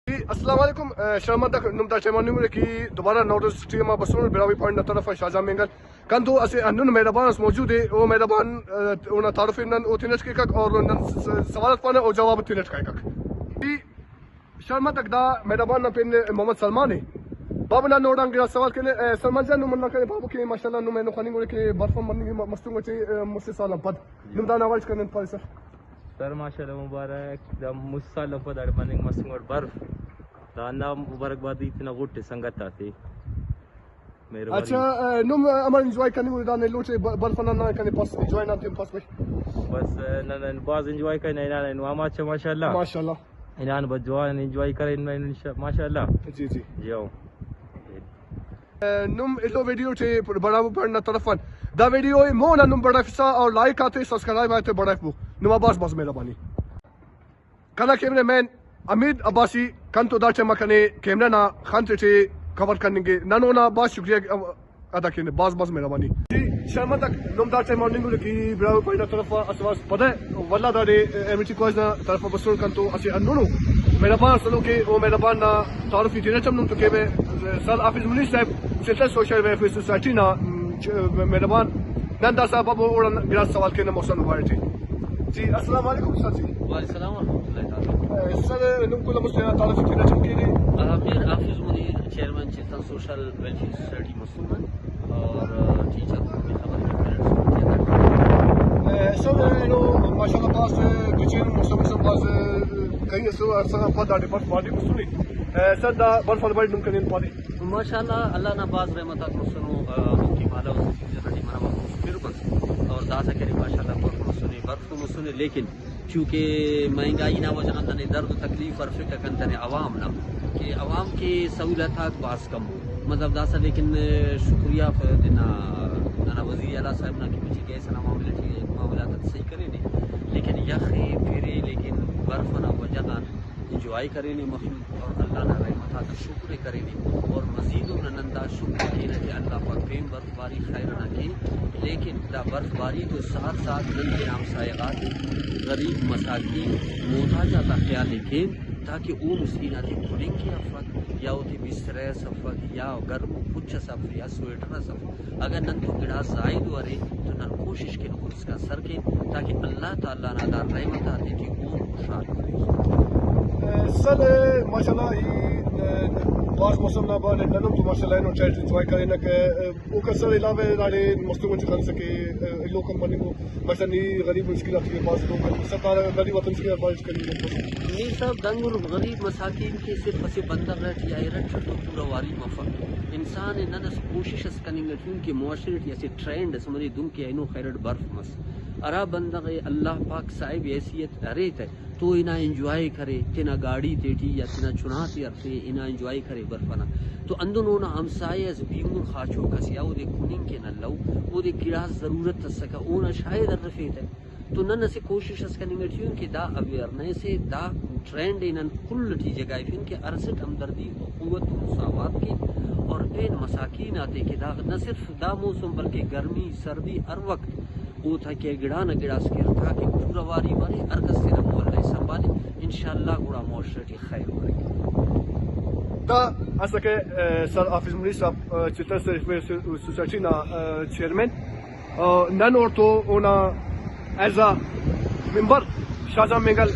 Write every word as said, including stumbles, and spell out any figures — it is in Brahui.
جی، السلام علیکم۔ آ، شرمندک نم دا ٹائم آ نمرے کہ دوبارہ نوڈل سٹی ما بسون براہوئی پوائنٹ نا طرف آ شاہجہاں مینگل۔ کنتو اسہ ہندن مہربان اس موجود ءِ، او مہربان، آ، اونا تعارف نن او تینٹ کیکک اور نن س-، س-، سوالات پانہ او جواب تینٹ کائکک۔ جی، شرمندک دا مہربان نا پن محمد سلمان ءِ۔ بابو نا نوڑان گڑا سوال کنے، آ، سلمان جان، نم ہندا کنے بابو کہ ماشاءاللہ نم اینو خننگ اُرے کہ برف ہم مننگ م-، مستونگ اٹی، آ، مسہ سال آن پد۔ نم دانا حوالہ اٹ کنن پارسہ۔ سر ماشاءاللہ مبارک، دا مسہ سال آن پد داڑے مننگ مسنگ اٹ برف۔ دا ہندا مبارکبادی تینا غٹ ءِ سنگت آتے۔ مہربانی۔ اچھا، آ، نم امر انجوائے کننگ اُرے دانا ایلو ٹی ب-، برف انا نا کنے پاس انجوائے نا تم پاس بھائی۔ بس، آ، نن، نن بھاز انجوائے کرین، ہنان اینو آماچ ماشاءاللہ۔ ماشاءاللہ۔ ہنان بس جوان انجوائے کرین، ماشاءاللہ۔ جی، جی۔ جی ہو۔ آ، نم ایلو ویڈیو ٹی بڑاو پڑنا طرف آن دا ویڈیو ءِ مون آ نم بڑافسا اور لائک آتے سبسکرائب آتے بڑافبو۔ نما بھاز بھاز مہربانی۔ کنا کیمرہ مین حمید عباسی کنتو دا ٹائم آ کنے کیمرہ نا خن تیٹی کور کننگ ءِ۔ نن اونا بھاز شکریہ ادا کینہ، بھاز بھاز مہربانی۔ جی، شرمندک نم دا ٹائم آ ہننگ اُرے کہ براہوئی پوائنٹ نا طرف آ اسہ وخت پدہ ولدا داڑے ایم ٹی کوائز نا طرف آ بسر کنتو اسہ ہندنو مہربان اسلو کہ او مہربان نا تعارف ای تینٹ ہم نم تو کیوہ۔ سر حافظ منیر صاحب، چلتن سوشل ویلفیئر سوسائٹی نا، م، چ-، مہربان۔ نن داسہ بابو اوڑان گڑاس سوال کینہ محسن مبارک ٹی۔ جی، السلام علیکم سر جی۔ وعلیکم السلام ورحمۃ اللہ تعالیٰ۔ اے، سر، نم کل آن مست تینا تعارف ای تینٹ ہم کیوہ۔ آ، Mir Hafiz Munir, chairman Chiltan social welfare society Mastung آن اور، آ، ٹیچر ہوں، خبر کے پیرنٹس ہوں، ٹھیک ہے۔ اے، سر، اینو ماشاءاللہ بھاز گچین موسم، موسم بھاز کہی اسو، عرصہ نا پد داڑے برف باری مسنے۔ اے، سر، دا برف آن باری نم کنے پارے۔ ماشاءاللہ، اللہ نا بھاز رحمت آک مسنو، آ، اوفتے پالو سیزن اٹی منہ وخت مست پِر مس اور داسہ کرے ماشاءاللہ برف مسنے، برف تو مسنے، لیکن چونکہ مہنگائی نا وجہ غان ننے درد و تکلیف ہرفک اکن تنے عوام نا، کہ عوام کے سہولت آک بھاز کم ءُ۔ مطلب داسہ لیکن شکریہ ف-، تینا، ننا وزیر اعلیٰ صاحب نا کہ مچے گیس نا معاملہ ٹی معاملات آتے صحیح کرینے، لیکن یخ ءِ، پِر ءِ، لیکن برف نا وجہ غان انجوائے کرینے مخلوق اور اللہ نا رحمت آتا شکر ءِ کرینے اور مزید ہم نن دا شکر ءِ کینہ کہ اللہ پاک پین برف باری خیر ئنا کین، لیکن دا برف باری تو ساتھ ساتھ نن تینا ہمسایہ غاتے، غریب مساکین، محتاج آتا خیال ءِ کین، تاکہ او مسکین آتے کُننگ کہ افک یا اوتے بسترہ ئس افک یا گرم و پُچ ئس اف یا سویٹر ئس اف۔ اگہ نن تو گڑاس زاہد ارے تو نن کوشش کین خود اسکان سر کین تاکہ اللہ تعالیٰ نا دا رحمت آتے ٹی او خوشحال مرے۔ سر، ماشاءاللہ ای، بھاز موسم نا بعد نن ہم تو ماشاءاللہ اینو چیلنج انجوائے کرینک۔ اوکان سر علاوہ داڑے مستونگ ٹی خنسہ کہ ایلو کمپنی کو ماشاءاللہ نی غریب مسکین آتے بھاز لوگ سرکار غریب آتے مسکین آتے بھاز کری۔ میر صاحب، دنگرو غریب مساکین کہ صرف اسہ بندغ ئٹی یا ارٹ تو پورا واری مفک۔ انسان ءِ نن اسہ کوشش اس کننگ ٹی اُن کہ معاشرے ٹی اسہ ٹرینڈ اس مرے، دن کہ اینو خیرٹ برف مس، ہرا بندغ ءِ اللہ پاک صاحب حیثیت ارے تہ تو ہنا انجوائے کرے، تینا گاڑی تیٹی یا تینا چنا تے ہرفے ہنا انجوائے کرے برف ئنا، تو ہندن اونا ہمسایہ اس، بی عمر خاچوک اس یا اودے کُننگ کن الو، اودے گڑاس ضرورت اسکہ، اونا شاید ہرفے تہ۔ تو نن اسہ کوشش اس کننگ ٹی اُن کہ دا اویئرنیس ءِ، دا ٹرینڈ ءِ نن کل ٹی جگائفن کہ ہر اسٹ ہمدردی، اخوت و مساوات کے اور پین مساکین آتے کہ دا نہ صرف دا موسم بلکہ گرمی، سردی، ہر وقت اوتا کہ گڑا نہ گڑاس کیر تاکہ پورا واری مرے، ہر کس تینا مول ءِ سنبھالے، انشاءاللہ گڑا معاشرہ ٹی خیر مرے۔ دا اسکہ، آ، سر حافظ منیر صاحب، آ، چلتن سیلف ویلفیئر سو-، سوسائٹی نا، آ، چیئرمین۔ آ، نن اوڑتو اونا ایز اے ممبر شاہجہاں مینگل